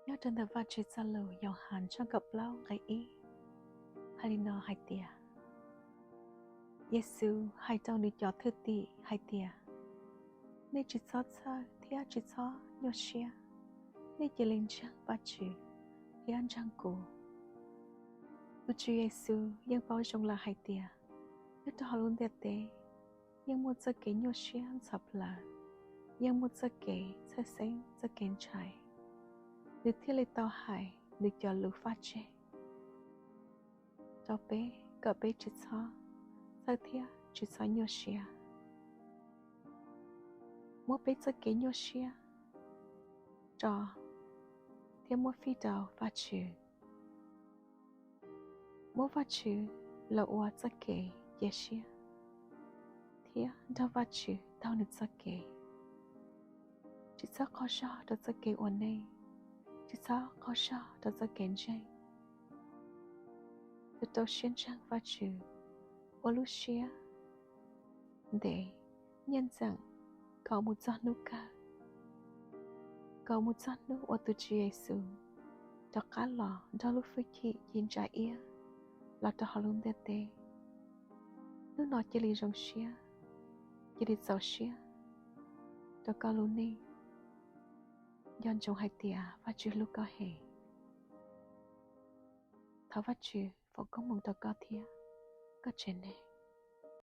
Nyob rau ntawm Vajtswv txoj lus Yauhas tshooj kaum plaub nqe ib hais li no hais tias, Yexus hais rau nws cov thwj tim hais tias, nej tsis txhob txhawj thiab tsis txhob nyuaj siab, nej cia li ntseeg Vajtswv thiab ntseeg kuv. Tus Tswv Yexus yeej paub zoo lawm hais tias nyob rau hauv lub ntiaj teb yeej muaj txoj kev nyuaj siab ntxhov plawv, yeej muaj txoj kev txhawj xeeb txoj kev ntshai, nws thiaj li tau hais nws cov lus faj tseg rau peb kom peb tsis txhob txhawj thiab tsis txhob nyuaj siab. Muab peb txoj kev nyuaj siab tso thiab muab fij rau Vajtswv. Muab Vajtswv los ua txoj kev cia siab thiab nrog Vajtswv taug nws txoj kev. Tsis txhob qaug zog rau txoj kev ua neej, tsis txhob qaug zog rau txoj kev ntseeg. Tus rau siab ntseeg Vajtswv, ua lub siab ntev, nyiaj ntxeem, kom mus txog hnub kawg, kom mus txog hnub uas tus Tswv Yexus rov qab los nrog lub hwj chim ci ntsa iab los rau hauv lub ntiaj teb. Hnub no cia li zoo siab, cia li txaus siab rau koj lub neej. Nco ntsoov hais tias Vajtswv hlub koj heev. Thov Vajtswv foom koob hmoov rau koj thiab koj tsev neeg.